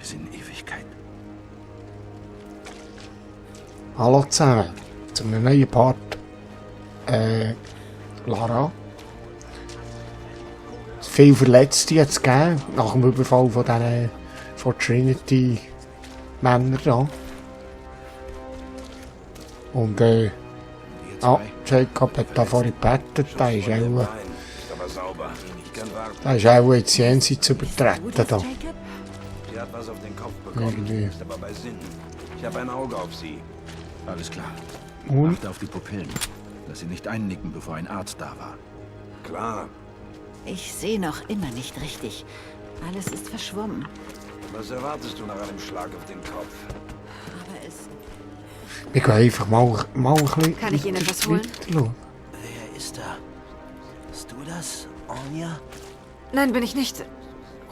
bis in Ewigkeit. Hallo zusammen, zu einem neuen Part. Lara. Viel Verletzte hat es gegeben, nach dem Überfall von diesen von Trinity-Männern da. Und Jacob hat da vorhin gebetet, der ist auch jetzt jenseits übertreten da. Sie hat was auf den Kopf bekommen, Irgendwie. ist aber bei Sinn. Ich habe ein Auge auf sie. Alles klar. Und? Achte auf die Pupillen. Lass sie nicht einnicken, bevor ein Arzt da war. Klar. Ich sehe noch immer nicht richtig. Alles ist verschwommen. Was erwartest du nach einem Schlag auf den Kopf? Aber es... Wir gehen einfach mal ein bisschen. Kann ich Ihnen etwas holen? Schauen. Wer ist da? Bist du das, Anya? Nein, bin ich nicht.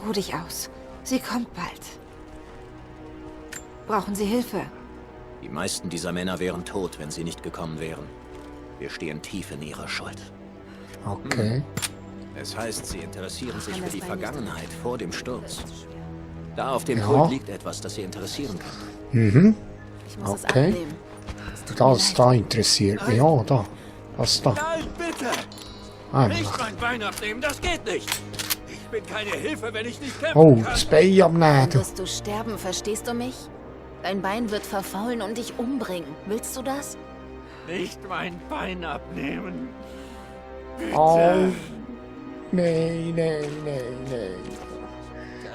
Ruh dich aus. Sie kommt bald. Brauchen Sie Hilfe? Die meisten dieser Männer wären tot, wenn sie nicht gekommen wären. Wir stehen tief in ihrer Schuld. Okay. Es heißt, sie interessieren sich für die Vergangenheit vor dem Sturz. Da auf dem Ja. Pult liegt etwas, das sie interessieren kann. Mhm. Ich muss es Okay. abnehmen. Es tut mir Das leid. da interessiert mich. Ja, da. Das da. Nein, bitte! Einfach. Nicht mein Bein abnehmen, das geht nicht! Ich bin keine Hilfe, wenn ich nicht kämpfen Oh, kann! das Bein am Dann Nähen. wirst du sterben, verstehst du mich? Dein Bein wird verfaulen und dich umbringen. Willst du das? Nicht mein Bein abnehmen! Bitte! Oh. Nein.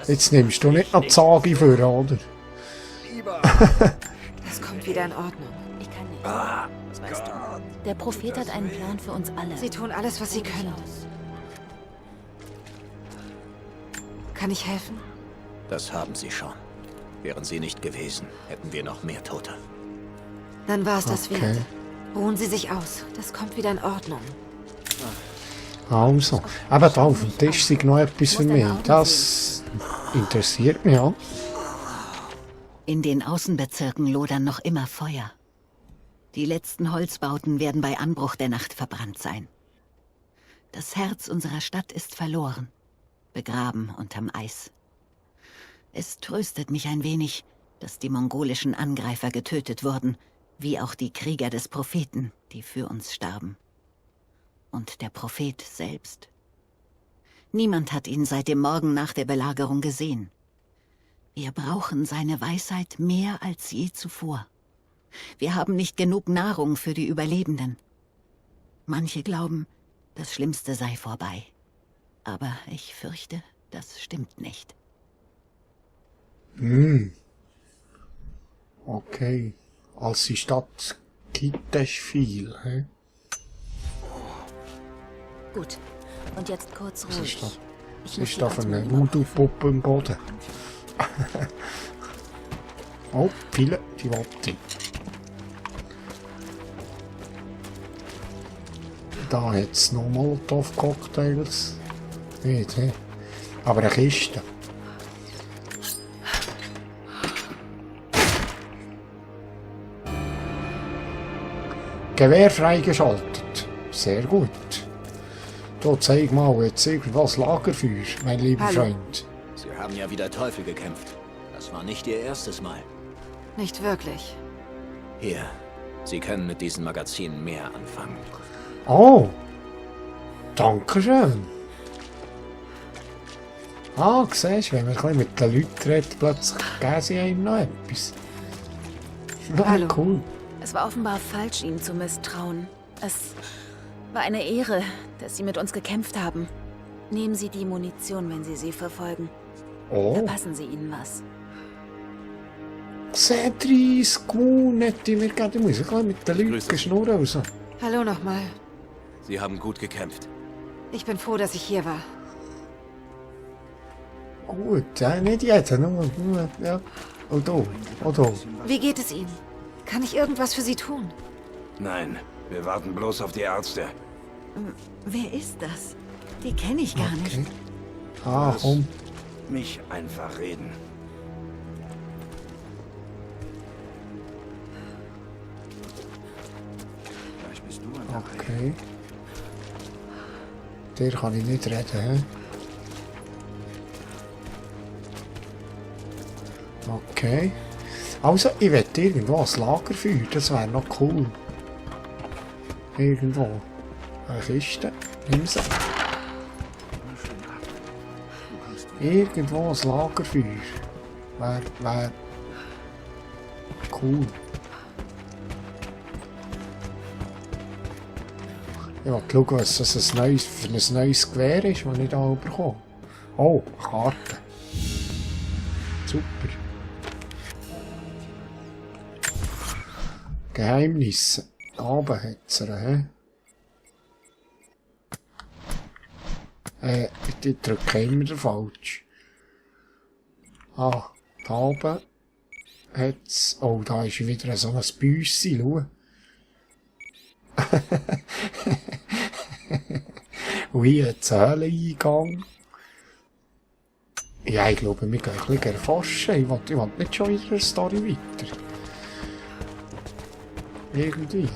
Jetzt nimmst du nicht noch die Sage für, oder? Lieber! Das kommt wieder in Ordnung. Ich kann nicht. Ah, Das weißt du. Der Prophet hat einen Plan für uns alle. Sie tun alles, was Sie können. Kann ich helfen? Das haben sie schon. Wären sie nicht gewesen, hätten wir noch mehr Tote. Dann war es das Okay. wert. Ruhen Sie sich aus. Das kommt wieder in Ordnung. Also, aber da auf dem Tisch ist noch etwas für mich. Das interessiert mich auch. In den Außenbezirken lodern noch immer Feuer. Die letzten Holzbauten werden bei Anbruch der Nacht verbrannt sein. Das Herz unserer Stadt ist verloren, begraben unterm Eis. Es tröstet mich ein wenig, dass die mongolischen Angreifer getötet wurden, wie auch die Krieger des Propheten, die für uns starben. Und der Prophet selbst. Niemand hat ihn seit dem Morgen nach der Belagerung gesehen. Wir brauchen seine Weisheit mehr als je zuvor. Wir haben nicht genug Nahrung für die Überlebenden. Manche glauben, das Schlimmste sei vorbei. Aber ich fürchte, das stimmt nicht. Okay. Als die Stadt gibt es viel. He? Gut, und jetzt kurz Was ruhig. ist da? Ich Was muss ist die da für eine Atmung überprüfen. Voodoo-Puppe im Boden? Oh, viele, die Warte. Da hat es noch Molotov-Cocktails. Nicht, he? Aber eine Kiste. Gewehr freigeschaltet. Sehr gut. Da zeig mal jetzt irgendwas Lagerfeuer, mein lieber Hallo. Freund. Sie haben ja wieder Teufel gekämpft. Das war nicht ihr erstes Mal. Nicht wirklich. Hier, Sie können mit diesen Magazinen mehr anfangen. Oh, danke schön. Ah, siehst du, wenn man ein bisschen mit den Leuten redet, plötzlich geben sie einem noch etwas. Ja, Hallo. cool. Es war offenbar falsch, ihnen zu misstrauen. Es war eine Ehre, dass Sie mit uns gekämpft haben. Nehmen Sie die Munition, wenn Sie sie verfolgen. Oh, Verpassen Sie ihnen was. 30 gewonnen hätte ich mir gegeben. Ich muss ein bisschen mit den Leuten Grüße. schnurren. Also. Hallo nochmal. Sie haben gut gekämpft. Ich bin froh, dass ich hier war. Gut, ja, nicht jeder, nur, ja. Und da, und da. Wie geht es Ihnen? Kann ich irgendwas für Sie tun? Nein, wir warten bloß auf die Ärzte. Wer ist das? Die kenne ich gar nicht. Okay. Ah, komm. Mich einfach reden. Gleich bist du an der Reihe. Okay. Der kann ich nicht reden, hä? Okay. Also, ich wette irgendwo ein Lagerfeuer, das wäre noch cool. Irgendwo. Eine Kiste. Nimm sie. Irgendwo ein Lagerfeuer. Wäre cool. Ich wollte schauen, was das für ein neues Gewehr ist, das ich da bekomme. Oh, Karte. Super. Geheimnisse. Da oben hat es hä? Ich drücke immer den falsch. Ah, da oben hat es... Oh, da ist wieder so ein Büssi, schau. Und hier hat es einen Höhleneingang. Ja, ich glaube, wir gehen ein bisschen erforschen. Ich will nicht schon wieder eine Story weiter. Irgendwie.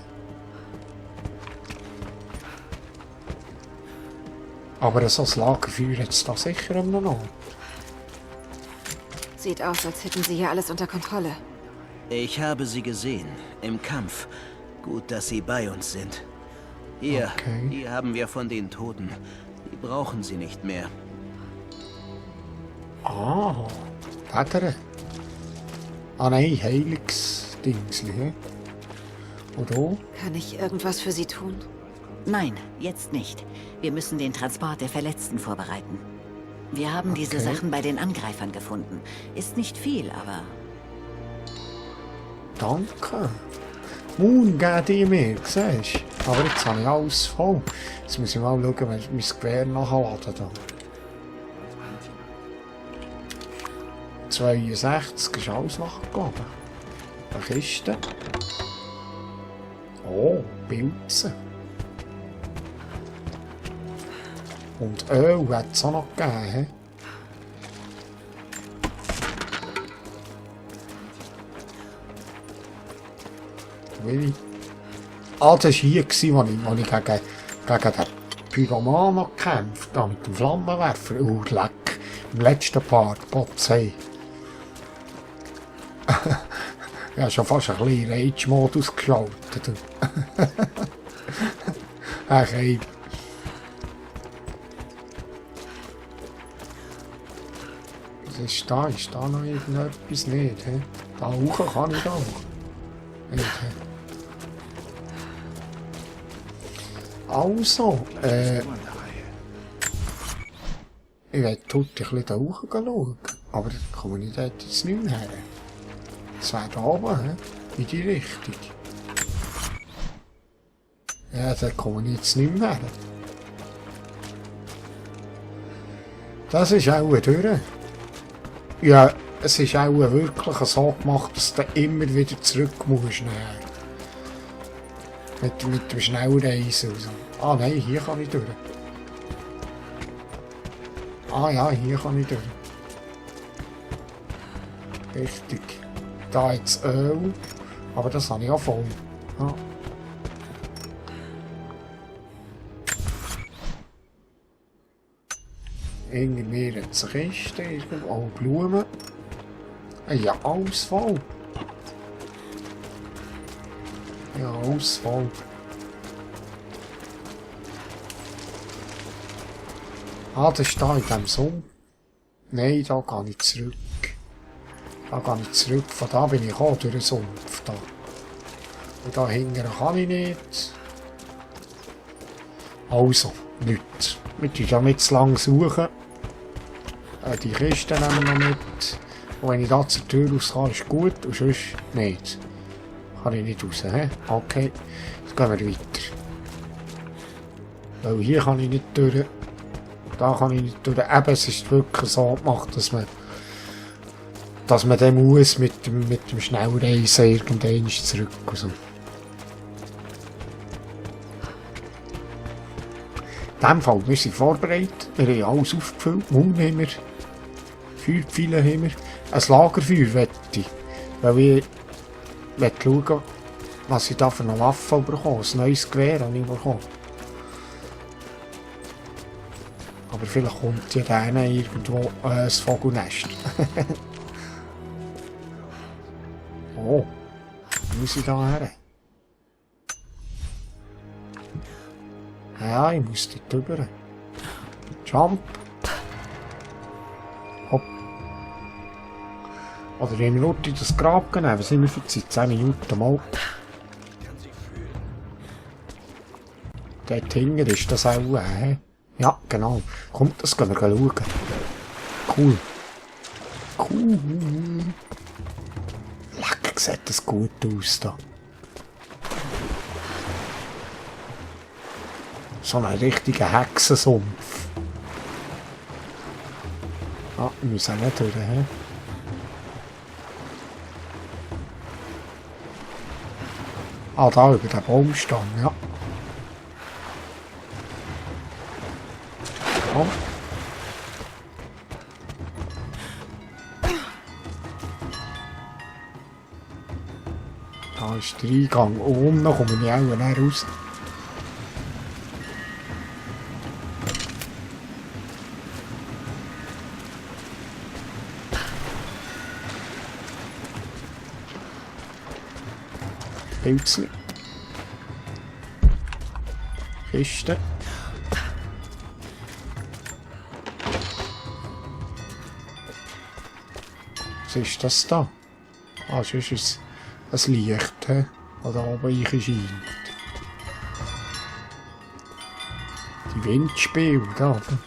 Aber so ein Lagerfeuer hat es da sicher immer noch. Sieht aus, als hätten sie hier alles unter Kontrolle. Ich habe sie gesehen. Im Kampf. Gut, dass sie bei uns sind. Hier, Okay. die haben wir von den Toten. Die brauchen sie nicht mehr. Ah, Federn. Ah nein, Heiligsdingsli, hä? Oder? Kann ich irgendwas für sie tun? Nein, jetzt nicht. Wir müssen den Transport der Verletzten vorbereiten. Wir haben diese Okay. Sachen bei den Angreifern gefunden. Ist nicht viel, aber Danke. Moon, geh die mir, siehst du? Aber jetzt habe ich alles voll. Jetzt muss ich mal schauen, wenn ich mein Gewehr nachladen da. 62 ist alles nachgegeben. Eine Kiste. Oh, Pilze. Und Öl hat es auch noch gegeben, hä? Willi. Ah, das war hier, wo ich gegen den Pyroman gekämpft habe, mit dem Flammenwerfer. Leck. Im letzten Part, Potzei. Ich habe schon fast ein bisschen Rage-Modus geschaltet. Okay. Was ist da? Ist da noch irgendetwas? Nicht, he? Da hoch kann ich auch. Nicht, he? Also, ich werde heute ein bisschen da hoch schauen, aber da komme ich dort jetzt nicht mehr her. Das wäre da oben, he? In die Richtung. Ja, da komme ich jetzt nicht mehr her. Das ist auch durch. Ja, es ist auch wirklich so gemacht, dass du immer wieder zurück musst. Mit dem Schnellreisen und so. Ah nein, hier kann ich durch. Ah ja, hier kann ich durch. Richtig. Da jetzt Öl. Aber das habe ich auch voll. Ja. Irgendwie hat es eine Kiste, irgendwo. Oh, Blumen. Ja, alles voll. Ja, alles voll. Ah, das ist da in diesem Sumpf. Nein, da gehe ich zurück. Da gehe ich zurück. Von da bin ich auch durch den Sumpf. Da. Und da hinten kann ich nicht. Also, nichts. Wir müssen ja nicht zu lang suchen. Die Kiste nehmen wir noch mit. Und wenn ich da zur Tür raus kann, ist gut. Und sonst nicht. Kann ich nicht raus, he? Okay, jetzt gehen wir weiter. Weil hier kann ich nicht durch. Da kann ich nicht durch. Eben, es ist wirklich so gemacht, dass man dann muss mit dem Schnellreisen irgendwann zurück. Also. In diesem Fall, wir sind vorbereitet. Wir haben alles aufgefüllt. Mund haben wir. Feuerpfeile haben wir. Ein Lagerfeuer wette ich. Weil ich schauen, was ich da für eine Waffe bekomme. Ein neues Gewehr habe ich bekommen. Aber vielleicht kommt ja dann irgendwo ein Vogelnest. Oh, muss ich da her? Ja, ich muss dort drüber. Jump. Hopp. Oder wenn wir nur in das Grab gehen, was sind wir für Zeit? 10 Minuten mal. Dort hinten ist das auch, ja, genau. Kommt, das können wir schauen. Cool. Cool. Lecker, sieht das gut aus da. So ein richtiger Hexensumpf. Ah, wir müssen auch nicht durch, hä? Ah, da über den Baumstamm, ja. Komm. Da ist der Eingang. Unten komme ich auch nicht raus. Pilze. Kiste. Was ist das da? Ah, das ist ein Licht, das da oben scheint. Die Windspiele da, oder?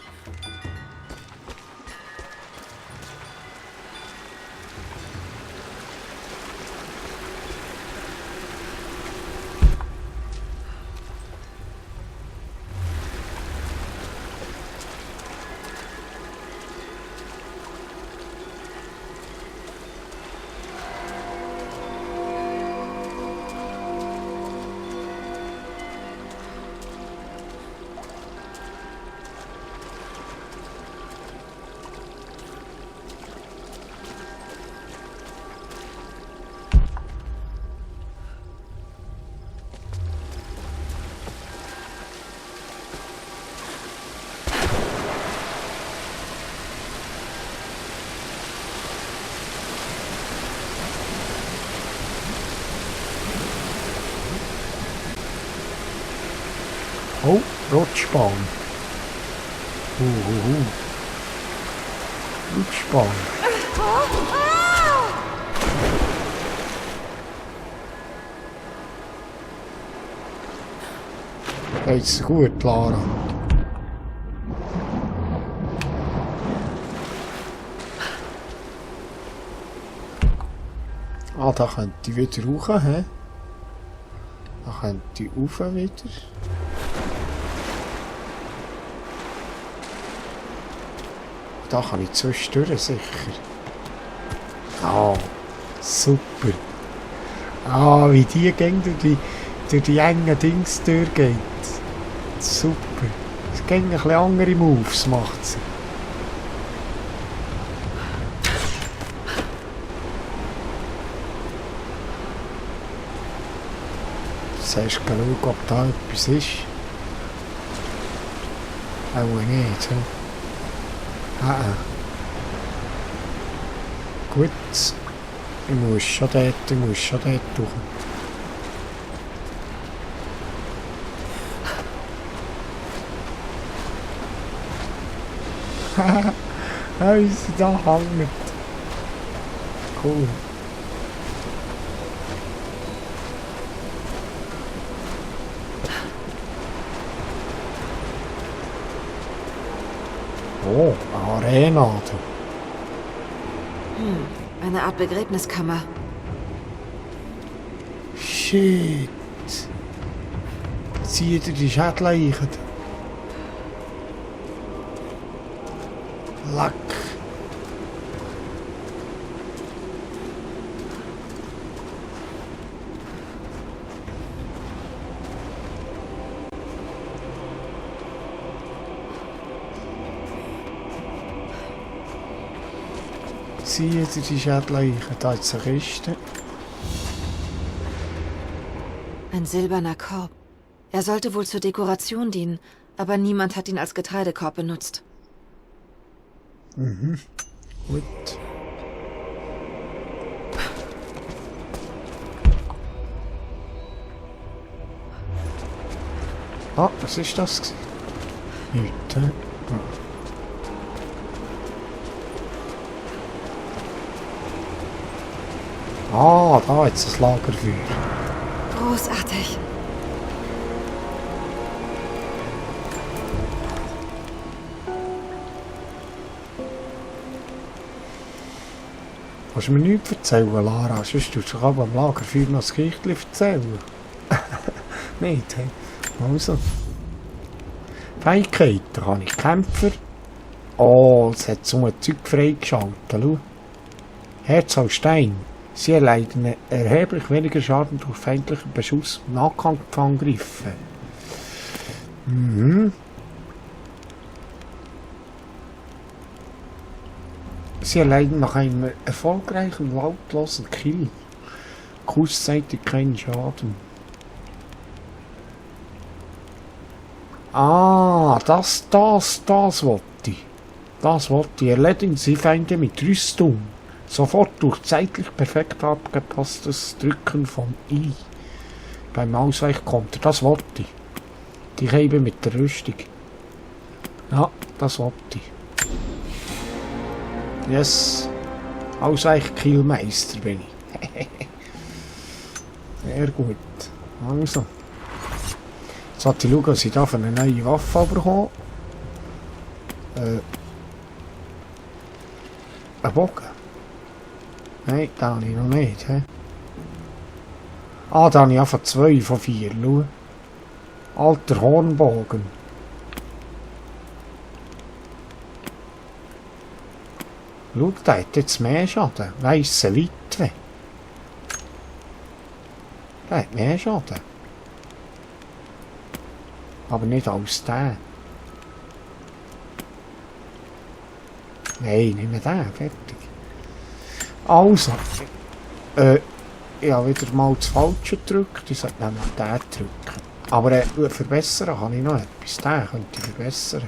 Oh, Rutschbahn. Rutschbahn. Geht's gut, Lara? Ah, da könnte ich wieder rauf, hä? Da könnte ich rauf wieder. Da kann ich zwischendurch sicher. Ah, super. Ah, wie die Gänge durch die engen Dings durchgeht. Super. Es gehen ein bisschen andere Moves, macht sie. Jetzt hast du schauen, ob da etwas ist. Auch nicht, he? Gut, ich muss schon dort durch. Haha, wie sie da hängt. Cool. Oh, eine Arena. Eine Art Begräbniskammer. Shit. Zieh dir die Schädel ein. Lack. Zieh dir die Schädel ein. Da ist eine Kiste. Ein silberner Korb. Er sollte wohl zur Dekoration dienen, aber niemand hat ihn als Getreidekorb benutzt. Mhm. Gut. Ah, was ist das? Heute. Ah, da jetzt das Lagerfeuer. Großartig. Kannst du mir nichts erzählen, Lara? Sonst tust du doch am Lagerfeuer noch das Geschichtchen erzählen. Nicht, hey? Also. Fähigkeiten kann ich Kämpfer. Oh, es hat so ein Zeug freigeschaltet. Schau. Herz aus Stein. Sie erleiden erheblich weniger Schaden durch feindlichen Beschuss und Nahkampfangriffe. Mhm. Sie erleiden nach einem erfolgreichen, lautlosen Kill kurzzeitig keinen Schaden. Ah, das wollte ich. Das wollte ich. Erledigen Sie Feinde mit Rüstung. Sofort durch zeitlich perfekt abgepasstes Drücken von I. Beim Ausweichkonter. Das wollte ich. Die hebe mit der Rüstung. Ja, das wollte ich. Yes. Ausweichkillmeister bin ich. Sehr gut. Also. Jetzt wollte ich schauen, was ich da für eine neue Waffe bekomme. Ein Bogen. Nein, da habe ich noch nicht. He? Ah, da habe ich einfach 2 von 4. Schau. Alter Hornbogen. Schau, der hat jetzt mehr Schaden. Weisse Witwe. Der hat mehr Schaden. Aber nicht als der. Nein, nicht mehr der. Fertig. Also. Ich habe wieder mal das Falsche gedrückt. Ich sollte nämlich den drücken. Aber verbessern kann ich noch etwas. Den könnte ich verbessern.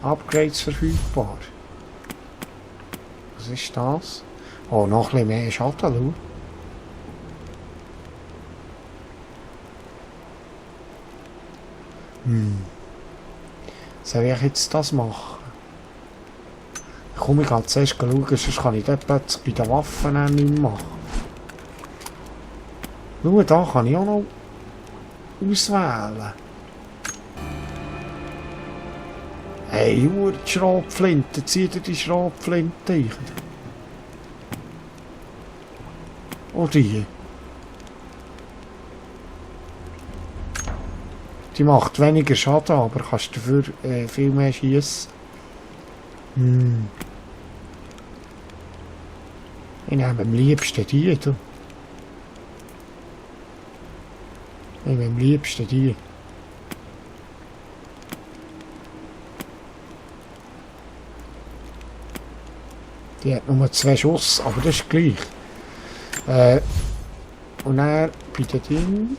Upgrades verfügbar. Was ist das? Oh, noch ein bisschen mehr Schaden, schau. Soll ich jetzt das machen? Komm, ich kann zuerst schauen, sonst kann ich dort plötzlich bei den Waffen auch nicht mehr machen. Schau, da kann ich auch noch auswählen. Hey, die Schrotflinte, zieh dir die Schrotflinte ein. Oh, die. Die macht weniger Schaden, aber kannst dafür viel mehr schießen. Ich nehme am liebsten die. Du. Ich nehme am liebsten die. Die hat nur 2 Schuss, aber das ist gleich. Und dann bei den Dingen.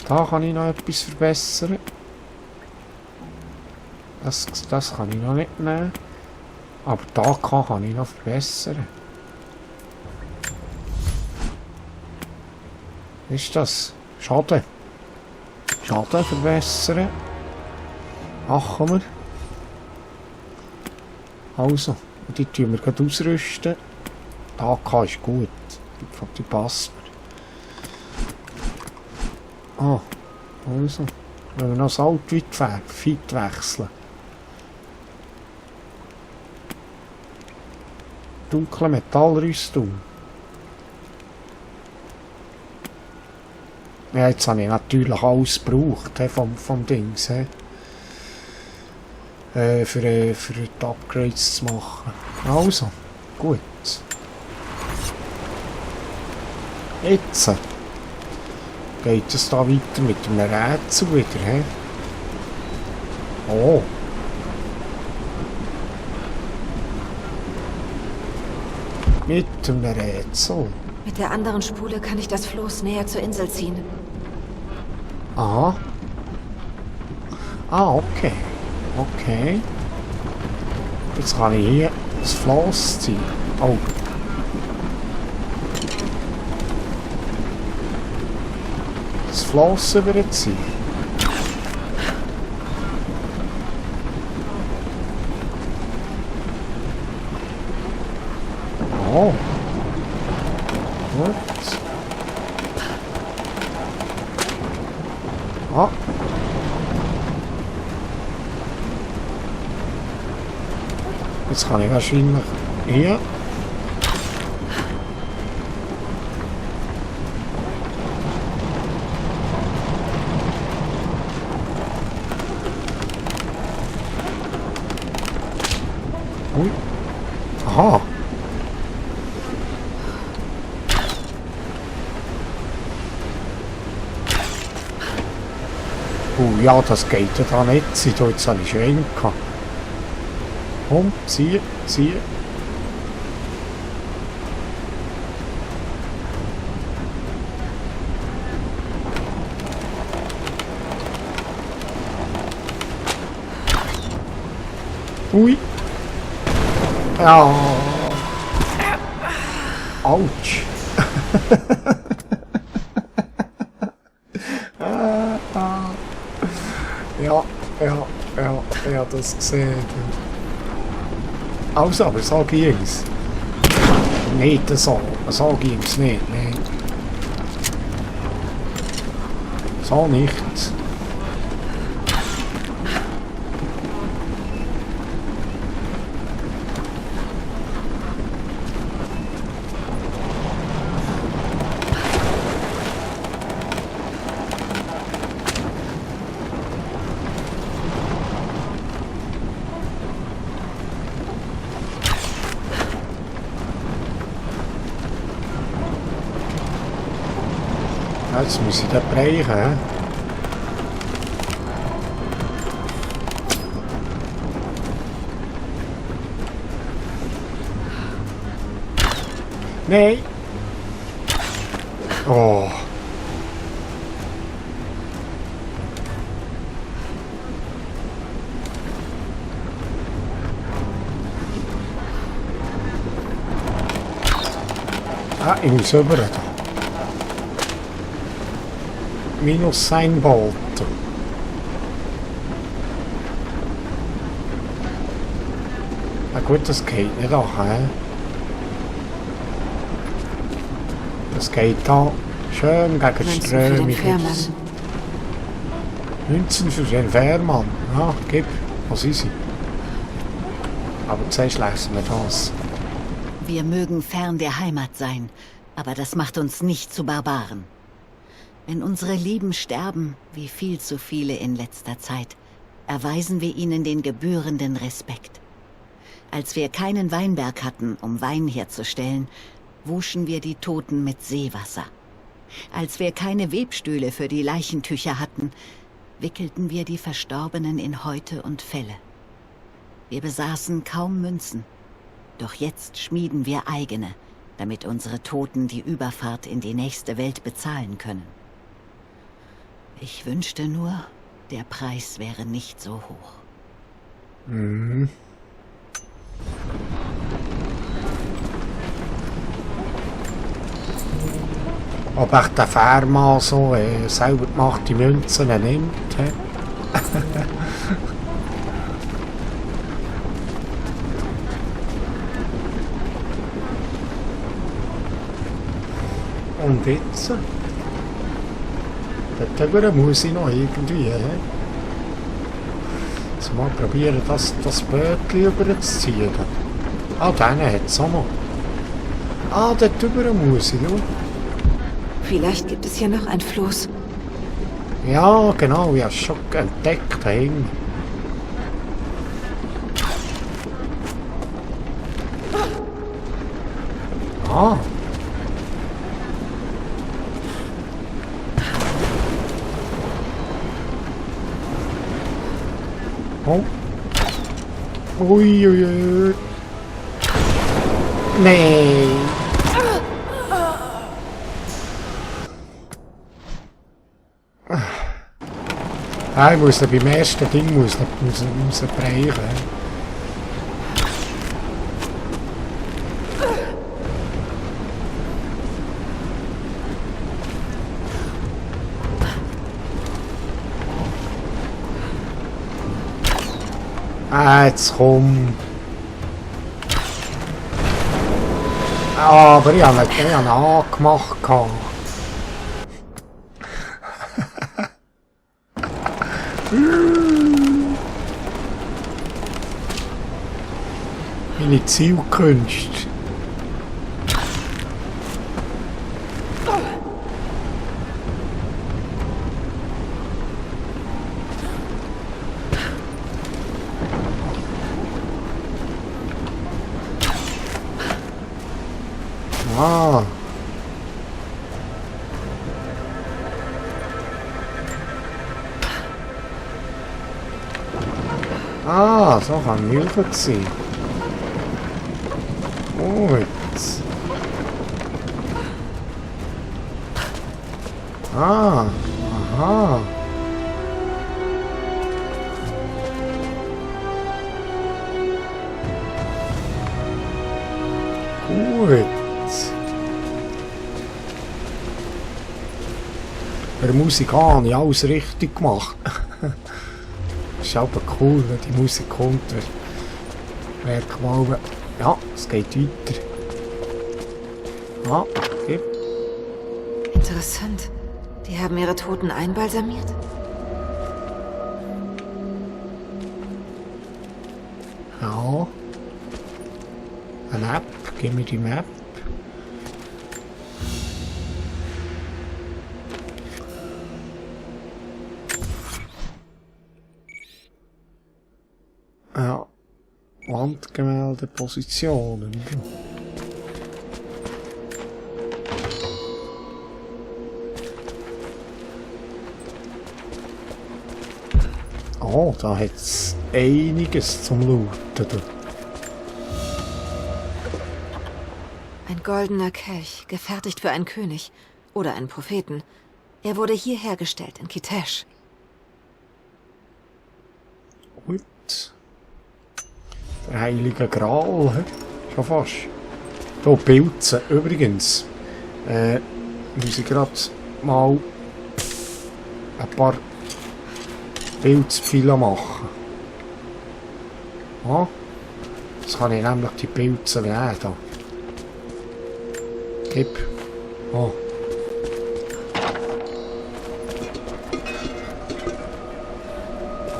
Da kann ich noch etwas verbessern. Das kann ich noch nicht nehmen. Aber da kann ich noch verbessern. Was ist das? Schaden. Schaden verbessern. Machen wir. Also, die tun wir gerade ausrüsten. Die AK ist gut. Die passt mir. Ah, also. Wenn wir noch das Altweit wechseln. Dunkle Metallrüstung. Ja, jetzt habe ich natürlich alles gebraucht vom Dings. Für die Upgrades zu machen. Also, gut. Jetzt geht es da weiter mit einem Rätsel wieder. He? Oh. Mit einem Rätsel. Mit der anderen Spule kann ich das Floß näher zur Insel ziehen. Aha. Ah, okay. Okay. Jetzt kann ich hier das Floß ziehen. Oh. das Floss überziehen. Oh. Gut. Ah. Jetzt kann ich wahrscheinlich hier. Ui. Aha. Ja, das geht ja da nicht. Jetzt habe ich Schwein gehabt. Komm, ziehe, ziehe. Ui. Ja. Autsch. Ja, das gesehen. Also, aber so ging's. Nicht so ging's nicht, nee. So nicht. Jetzt muss ich das brechen. Nein. Oh. Ah, ich muss rüber da. Minus sein wollte. Na gut, das geht nicht auch, hä? Das geht da schön gegen die Münzen für den Strömung. Fährmann. Münzen für den Fährmann. Ja, gib. Was ist sie? Aber zuerst lesen wir das. Wir mögen fern der Heimat sein, aber das macht uns nicht zu Barbaren. Wenn unsere Lieben sterben, wie viel zu viele in letzter Zeit, erweisen wir ihnen den gebührenden Respekt. Als wir keinen Weinberg hatten, um Wein herzustellen, wuschen wir die Toten mit Seewasser. Als wir keine Webstühle für die Leichentücher hatten, wickelten wir die Verstorbenen in Häute und Felle. Wir besaßen kaum Münzen, doch jetzt schmieden wir eigene, damit unsere Toten die Überfahrt in die nächste Welt bezahlen können. Ich wünschte nur, der Preis wäre nicht so hoch. Mhm. Ob echt der Fährmann so selber gemachte Münzen nimmt. He? Und jetzt? Dort muss ich noch irgendwie. He? Jetzt mal probieren, das Bötchen überzuziehen. Ah, den hat es auch noch. Ah, dort drüber muss ich. Schau. Vielleicht gibt es hier noch ein Floß. Ja, genau, ich habe es schon entdeckt. Dahin. Ah. Oh. Ui, ui, ui. Nee. Ah, ich muss beim ersten Ding brechen. Jetzt komm. Aber ich habe ihn angemacht. Meine Zielkunst. Ah. Ah, so kann Milch sein. Gut. Ah, aha. Gut. Bei der Musik habe ich alles richtig gemacht. Das ist aber cool, wenn die Musik kommt. Wer glauben, ja, es geht weiter. Ah, okay. Interessant. Die haben ihre Toten einbalsamiert? Ja. Eine Map, gib mir die Map. Ja. Wandgemälde Positionen. Oh, da hat es einiges zum Looten. Ein goldener Kelch, gefertigt für einen König oder einen Propheten. Er wurde hier hergestellt, in Kitesh. Gut. Der heilige Gral, he? Schon fast. Hier, Pilze. Übrigens, muss ich gerade mal ein paar Pilzpfeile machen. Ja? Jetzt kann ich nämlich die Pilze werden. Gib. Oh.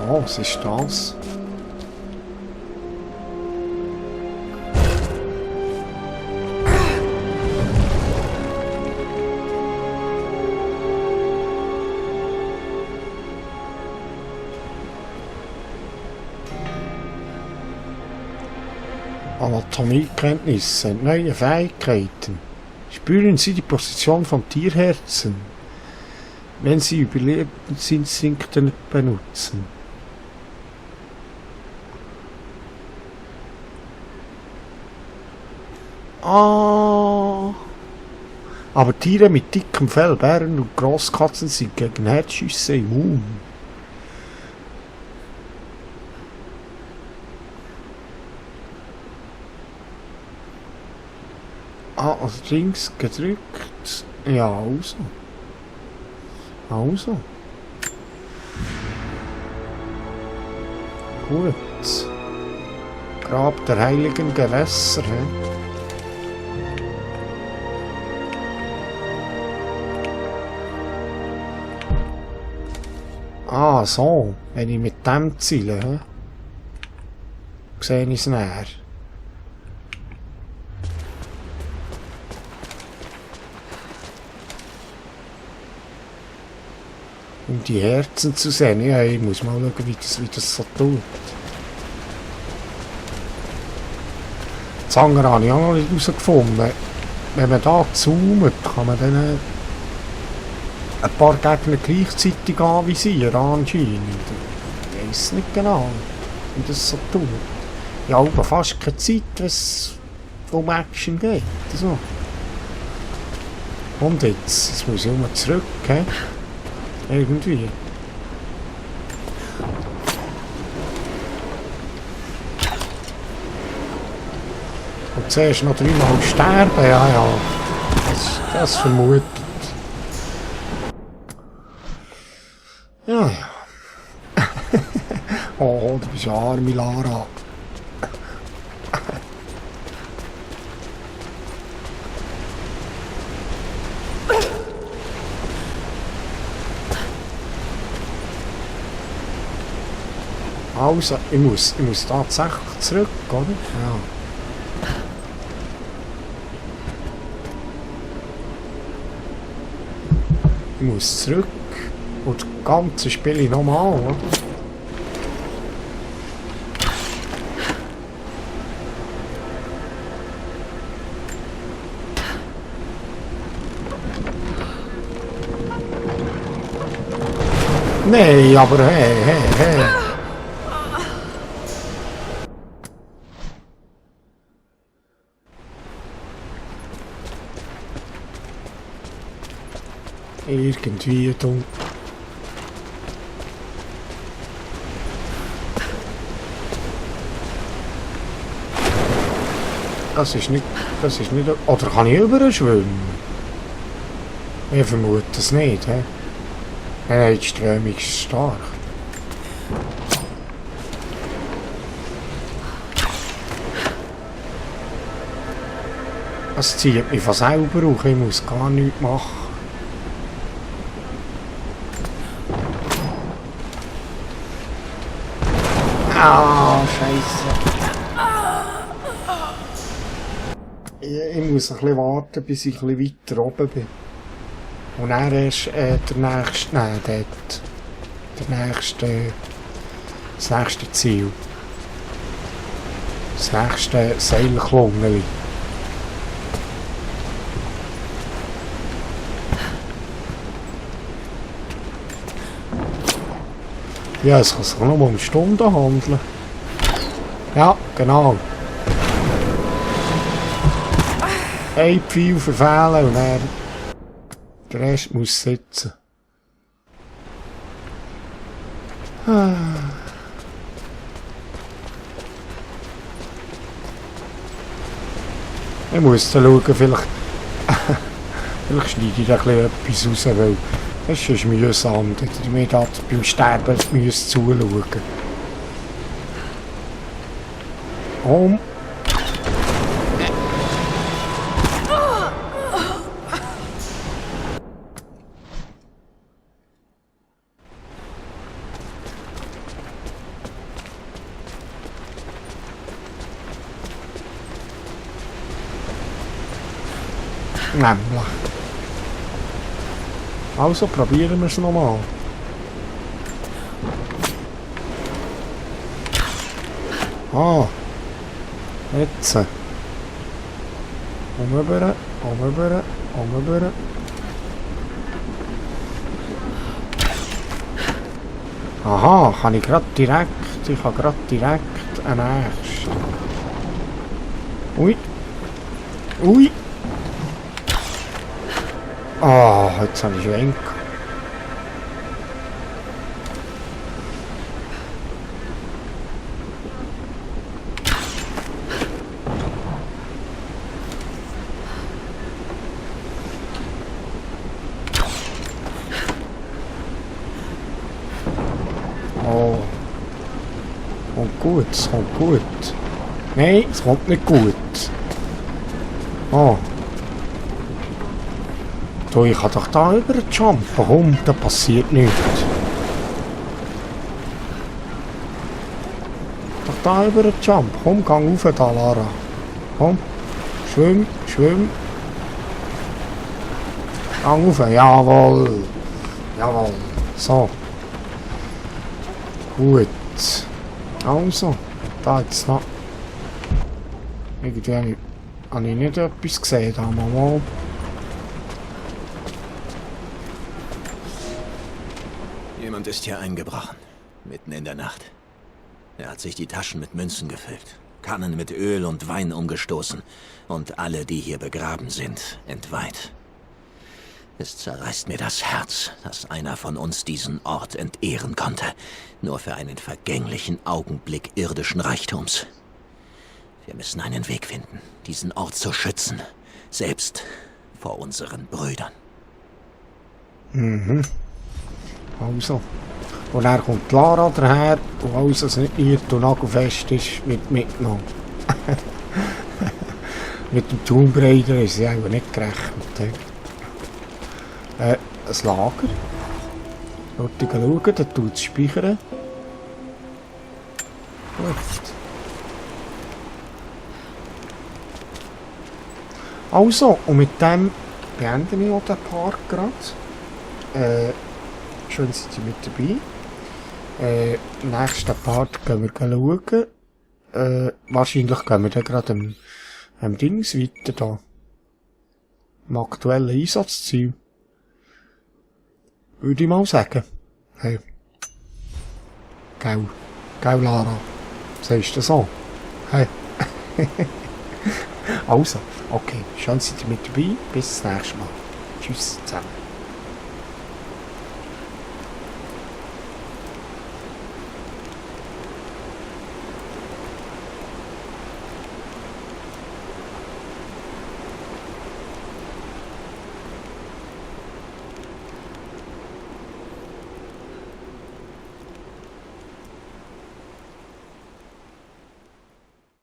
Oh, was ist das? Anatomiekenntnisse, neue Fähigkeiten. Spüren Sie die Position von Tierherzen, wenn Sie Überlebensinstinkte benutzen. Ah. Aber Tiere mit dickem Fell, Bären und Grosskatzen sind gegen Herzschüsse immun. Ah, also links gedrückt. Ja, also. Also. Gut. Grab der heiligen Gewässer, he? Ah, so. Wenn ich mit dem ziele, he? Sehe ich es näher. Um die Herzen zu sehen. Ja, ich muss mal schauen, wie das so tut. Das andere habe ich auch noch nicht herausgefunden. Wenn man da zoomt, kann man dann ein paar Gegner gleichzeitig anvisieren, anscheinend. Ich weiss nicht genau, wie das so tut. Ja, aber fast keine Zeit, wenn es um Action geht. So. Und jetzt muss ich immer zurück, he? Irgendwie. Und zuerst noch 3-mal sterben, ja, ja. Das vermutet. Ja, ja. Oh, du bist eine arme Lara. Also, ich muss tatsächlich zurück, oder? Ja. Ich muss zurück und das ganze Spiel nochmal, oder? Nee, aber hey. Irgendwie dumm. Das ist nicht... Oder kann ich überschwimmen? Ich vermute es nicht, hä? Nein, die Strömung ist stark. Es zieht mich von selber auf, ich muss gar nichts machen. Ah, Scheiße. Ich muss ein bisschen warten, bis ich ein bisschen weiter oben bin. Und dann erst das nächste Ziel. Das nächste Seilklungeli. Ja, es kann sich nur um Stunden handeln. Ja, genau. Ein Pfeil verfehlen und dann der Rest muss sitzen. Ich muss dann schauen, vielleicht schneide ich da etwas raus, weil das ist mühsam, dass ich mir da beim Sterben zuschauen. Nämlich. Also probieren wir es nochmal. Ah. Jetzt. Umrüber. Aha, kann ich gerade direkt. Ich kann gerade direkt einen nächsten. Ui. Ah, jetzt habe ich Wenk. Oh. Kommt gut, es kommt gut. Nein, es kommt nicht gut. Oh. So, ich kann doch da über den Jumpen. Warum? Da passiert nichts. Doch da über den Jump. Komm, gang rauf da, Lara. Komm. Schwimm. Gang rauf. Jawohl. So. Gut. Also. Da jetzt noch. Irgendwie habe ich nicht etwas gesehen. Da mal. Jemand ist hier eingebrochen, mitten in der Nacht. Er hat sich die Taschen mit Münzen gefüllt, Kannen mit Öl und Wein umgestoßen und alle, die hier begraben sind, entweiht. Es zerreißt mir das Herz, dass einer von uns diesen Ort entehren konnte, nur für einen vergänglichen Augenblick irdischen Reichtums. Wir müssen einen Weg finden, diesen Ort zu schützen, selbst vor unseren Brüdern. Also, Und dann kommt Lara daher und alles, was nicht nied und nagelfest ist, wird mitgenommen. Mit dem Tomb Raider ist sie eigentlich nicht gerechnet. Ein Lager. Sollte schauen, da tut es speichern. Gut. Also, und mit dem beende ich auch den Park gerade. Schön seid ihr mit dabei. Nächsten Part gehen wir schauen. Wahrscheinlich gehen wir dann gerade am Dings weiter da. Im aktuellen Einsatzziel. Würde ich mal sagen. Hey. Gell, Lara. Sagst du so? Hey. Also, okay. Schön seid ihr mit dabei. Bis zum nächsten Mal. Tschüss zusammen.